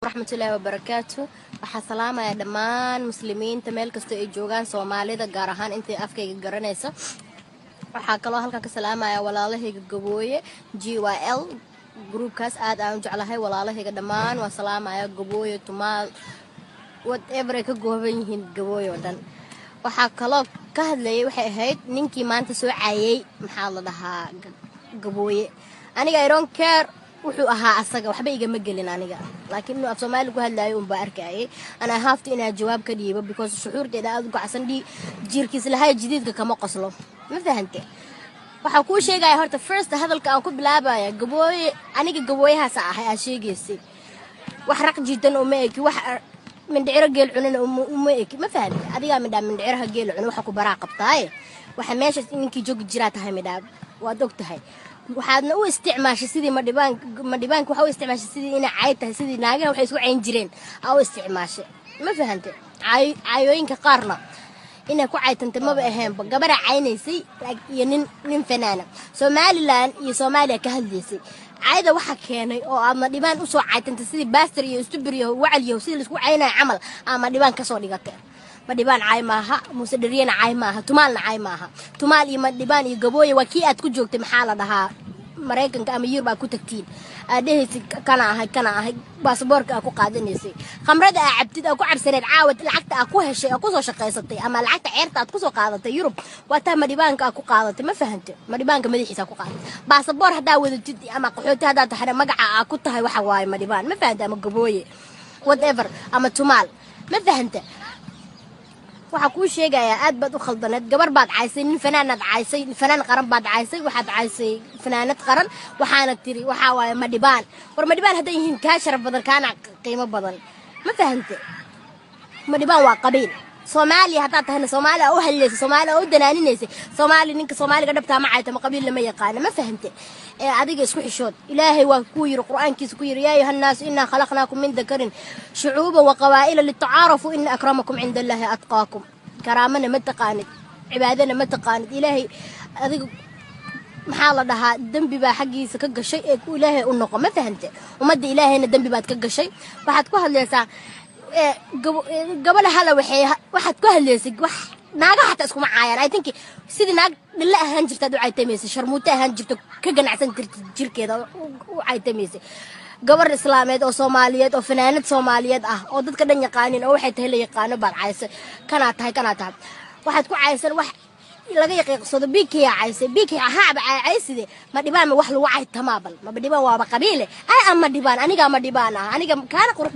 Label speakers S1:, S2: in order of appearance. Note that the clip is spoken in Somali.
S1: Waraxmatullaahi wabarakaatu. Waxaa salaamaya dhammaan muslimiinta meel kasta ay joogaan, Soomaalida gaar ahaan intay afkayga garanaysa. Waxaa kaloo halkan ka salaamaya walaalahayga Gabooye GYL groupkaas aad aan u jeclahay. Walaalahayga dhammaan waan salaamaya, Gabooye, Tumaal, whatever ay ka gooban yihiin Gabooye oo dhan. Waxaa kaloo ka hadlayay waxay ahayd ninkii maanta soo caayay, maxaa la dhahaa, Gabooye. Aniga I don't care wuxuu ahaa asaga, waxba igama gelin aniga, laakiin inuu af Soomaali ku hadlaayo unbaa arkayay and I have to inaa jawaab ka dhiibo because shucuurteeda aad u gacsan. Dhii jiirkiis lahay jadiidka kama qoslo, ma fahante? Waxaa kuu sheegaya horta, first hadalka aan ku bilaabaya, Gabooye, aniga Gabooyahaasa ahay aad sheegaysay. Wax raq jiidan uma eki, wax mindhiciro geel cunana uma eki, ma fahante? Adigaa midhaa mindhiciraha geel cuna waxa ku baraa qabtaaye. Waxa meeshaas ninkii joogi jiraa tahay midhaa, waad og tahay. Waxaadna u isticmaashay sidii Madhibaan. Madhibaanka waxaa u isticmaashay sidii inay cay tahay, sidii naagaha waxay isku cayn jireen aa u isticmaashay, ma fahante? Caayooyinka qaarna inay ku caytantay maba aheenba. Gabadha caynaysay iyo nin fanaana Somaliland iyo Soomaaliya ka hadlaysay. Cayda waxa keenay oo aad Madhibaan usoo caytantay sidii baster iyo stupid iyo wacal iyo sidii laisku caynaya camal aa Madhibaan kasoo dhigatay. Madhibaan caay maaha, Muuse Dheriyena caay maaha, Tumaalna caay maaha. Tumaal iyo Madhibaan iyo Gabooye waa kii aad ku joogtay, maxaa la dhahaa, Maraykanka ama Yurub aad ku tagtiin, aad dhehaysay kana ahay, kana ahay, baasaboorka aad ku qaadanaysay, khamrada aa cabtid aa ku cabsaneed caawad, lacagta aad ku heshay oo kusoo shaqaysatay ama lacagta ceerta aad kusoo qaadatay Yurub waa taa Madhibaanka aad ku qaadatay, ma fahante? Madhibaanka madaxiisa aad ku qaadatay. Baasaboor haddaa wadatid ama qaxooti haddaa tahana, magaca aa ku tahay waxa waaye Madhibaan, ma fahante? Ama Gabooye, whatever, ama Tumaal, ma fahante? Waxaa kuu sheegayaa aad baad u khaldaneed. Gabar baad caysay, nin fanaanaad caysay, fanaan qaran baad caysay, waxaad caysay fanaanad qaran. Waxaana tiri waxaa waaye Madhibaan. War Madhibaan hadday yihiin kaa sharaf badan, kaana qiimo badan, ma fahante? Madhibaan waa qabiil. Soomaaliya haddaad tahayna, Soomaaliya u hadlaysay, Soomaaliya u danaaninaysa. Soomaali, ninka Soomaaliga dhabtaa ma caytamo, qabiil lama yaqaano, ma fahante? Ee adiga isku xishood. Ilaahay waa kuu yiri, Qur-aankiisa ku yiri: "Yaa ayuha nnaasu, innaa khalaqnaakum min dakarin shucuuban wa qabaa'ila litacaarafu, ina akramakum cinda Allaahi atqaakum." Karaamana ma taqaanid, cibaadana ma taqaanid. Ilaahay adiga, maxaa la dhahaa, dembi baa xaggiisa ka gashay ee Ilaahay u noqo, ma fahante? Ummadda Ilaahayna dembi baad ka gashay. Waxaad ku hadlaysaa gabadha hala waxay waxaad ku hadlaysay wax naaga xataa iskuma caayaan. I think sidii naag dhilla ahaan jirtaad u caytamaysay, sharmuuto ahaan jirto, ka ganacsan jirta jirkeeda u caytamaysay. Gabar islaameed oo Soomaaliyeed oo fanaanad Soomaaliyeed ah oo dadka dhan yaqaanin oo waxay tahay la yaqaano baad caysay. Kanaa tahay, kanaa tahay, waxaad ku caysan wax laga yaqiiqsado. Bikiyaa caysay, Biki haaba cayside. Ma dhibaan ma wax lagu caytamaa? Bal ma dhibaan waaba qabiile. Ay ama dhibaan, anigaa ma dhibaan ah, aniga kaana qurux.